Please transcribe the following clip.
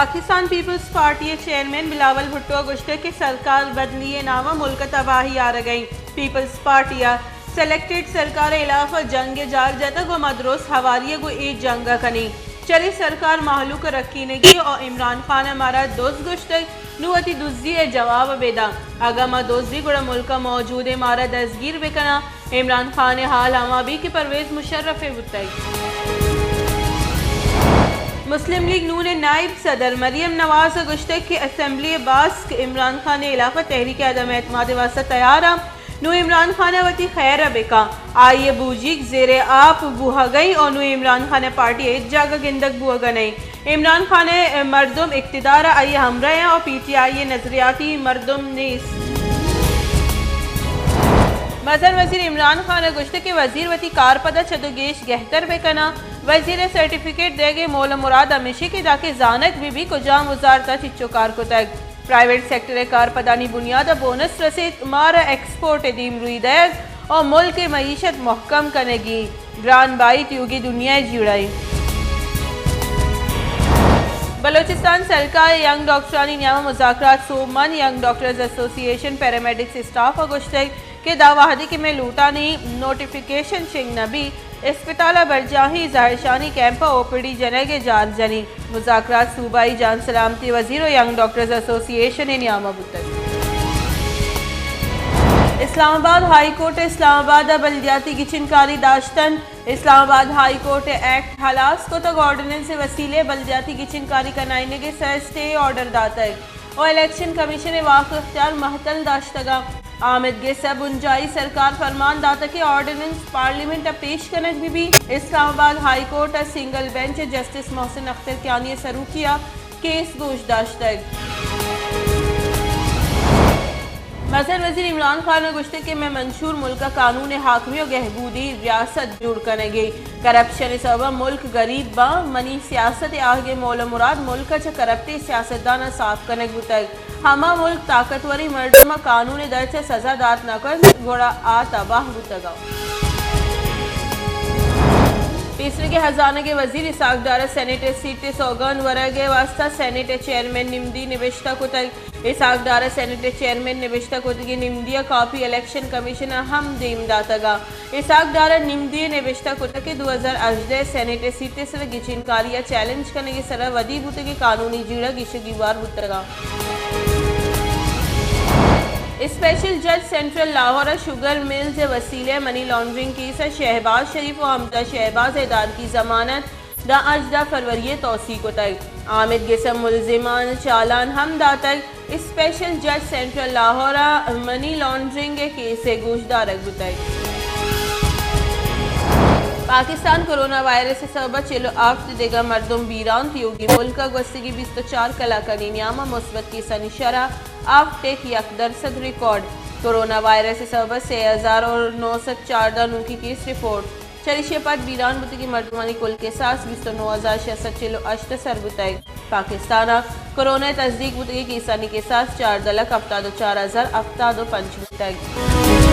Pakistan Peoples party ءِ چیئرمین بلاول بھٹو ءَ گوشتگ کہ سرکار بدلی ءِ نام ءَ ملک ءَ تباہی آرگ ءَ اِنت۔ پیپلز پارٹی ءَ سلیکٹڈ سرکار ءِ ہلاف ءَ جنگ ءِ جار جتگ ءُ ما درست ہواری ءَ گوں اے جنگ ءَ کنیں۔ چرے سرکار مہلوک ءَ رکینگی ءُ عمران خان ءَ مارا دز گوشتگ، نوں وتی دزی ءِ جواب ءَ بہ داں۔ اگاں ما دزیں گڑا ملک ءَ موجودیں مارا دزگیر بہ کناں۔ عمران خان ءِ حال ہما بیت کہ پرویز مشرف ءَ بوتگ۔ مسلم لیگ نون ءِ نائب صدر مریم نواز ءَ گوشتگ کہ اسمبلی ءِ باسک عمران خان ءِ ہلاف ءَ تحریک عدم اعتماد ءِ واستہ تیار اَنت، نوں عمران خان ءَ وتی خیر ءَ بہ کن، آئی ءِ بوجیگ زیر آپ بوہگ ءَ اِنت ءُ نوں عمران خان ءِ پارٹی ءَ ہچ جاگہ گندگ بوہگ ءَ نہ اِنت۔ عمران خان ءِ مردم اقتدار ءَ آئی ءِ ہمراہ اَنت ءُ پی ٹی آئی ءِ نظریاتی مردم نیست۔ مزن وزیر عمران خان ءَ گوشتگ کہ وزیر وتی کارپد ءَ چد ءُ گیش گہتر بہ کناں۔ وزیر ءِ سرٹیفکیٹ دیگ ءِ مول ءُ مراد ہمیش اِنت کہ دانکہ زانگ بہ بیت کجام وزارت ءَ چچو کار کتگ۔ پرائیویٹ سیکٹر ءِ کارپدانی بنیاد ءَ بونس رسیت، مارا ایکسپورٹ ءِ دیمروئی دئیگ ءُ ملک ءِ معیشت مہکم کنگی گران بائیت، یوگی دنیا ءِ جیڑہ اِنت۔ بلوچستان سرکار ءِ ینگ ڈاکٹرانی نیام ءَ مذاکرات سوب مان، ینگ ڈاکٹرز ایسوسی ایشن، پیرامیڈکس اسٹاف ءَ گوشتگ کہ داں وہدے کہ مئے لوٹانی نوٹیفکیشن شنگ نہ بیت، اسپتال ءَ برجاہیں زہرشانی کیمپ ءَ او پی ڈی جنگ ءِ جار جنیں۔ مذاکرات صوبائی جان سلامتی وزیر ءُ ینگ ڈاکٹرز ایسوسی ایشن ءِ نیام ءَ بوتگ۔ اسلام آباد ہائی کورٹ ءَ اسلام آباد ءَ بلدیاتی گچین کاری داشت اَنت۔ اسلام آباد ہائی کورٹ ءَ ایکٹ ہلاس کتگ، آرڈیننس ءِ وسیلہ ءَ بلدیاتی گچین کاری کنائینگ ءِ سر ءَ اسٹے آرڈر داتگ ءُ الیکشن کمیشن ءِ واک ءُ اختیار مہتل داشتگ اَنت۔ آمید گس ءَ بنجاہی سرکار فرمان داتگ کہ آرڈیننس پارلیمنٹ ءَ پیش کنگ بہ بیت۔ اسلام آباد ہائی کورٹ ءِ سنگل بینچ ءَ جسٹس محسن اختر کیانی ءِ سروکی ءَ کیس گوش داشتگ۔ مزن وزیر عمران خان ءَ گوشتگ کہ مئے منشور ملک ءَ قانون ءِ حاکمی ءُ گہبودی ریاست جوڑ کنگ ءَ، کرپشن ءِ سبب ءَ ملک گریب باں، منی سیاست ءِ آہگ ءِ مول ءُ مراد ملک ءَ چہ کرپٹیں سیاستداناں صاف کنگ بوتگ۔ ہما ملک طاقتوریں مردم ءَ قانون ءِ در چہ سزا دات نہ کنت، گڑا آ تباہ بوتگ اَنت۔ پیسریگیں ہزانگ ءِ وزیر اسحاق ڈار ءَ سینیٹ ءِ سیٹ ءِ سوگند ورگ ءِ واستہ سینیٹ ءِ چیئرمین نمدی نبشتہ کتگ۔ اسحاق ڈار ءَ سینیٹ ءِ چیئرمین نبشتہ کتگیں نمدی ءِ کاپی الیکشن کمیشن ءَ ہم دیم داتگ اَنت۔ اسحاق ڈار ءَ نمدی ءَ نبشتہ کتگ کہ دو ہزار ہژدہ ءِ سینیٹ ءِ سیٹ ءِ سر ءَ گچین کاری ءَ چیلنج کنگ ءِ سر ءَ ودی بوتگیں قانونی جیڑہ گیش ءُ گیوار بوتگ اَنت۔ اسپیشل جج سینٹرل لاہور ءَ شوگر ملز ءِ وسیلہ ءَ منی لانڈرنگ کیس ءَ شہباز شریف ءُ حمزہ شہباز ءِ عدالتی ضمانت داں ہژدہ فروری ءَ توسیع کتگ۔ آمید گس ءَ ملزمان چالان ہم داتگ۔ اسپیشل جج سینٹرل لاہور ءَ منی لانڈرنگ ءِ کیس ءِ گوشدارگ بوتگ۔ پاکستان کرونا وائرس ءِ سبب ءَ چل ءُ ہفت دگہ مردم بیران، تیوگیں ملک ءَ گوستگیں بیست ءُ چار کلاکانی نیام ءَ مثبت کیسانی شرح ہفت ءُ یک درسد ریکارڈ۔ کرونا وائرس ءِ سبب ءَ سے ہزار ءُ نو سد چاردہ نوکیں کیس رپورٹ۔ چریشی ءَ پد بیران بوتگیں مردمانی کل کساس بیست ءُ نو ہزار شش سد چل ءُ ہشت ءَ سر بوتگ۔ پاکستان ءَ کرونا ءِ تصدیق بوتگیں کیسانی کساس چاردہ لکھ ہفتاد ءُ چار ہزار ہفتاد ءُ پنچ بوتگ۔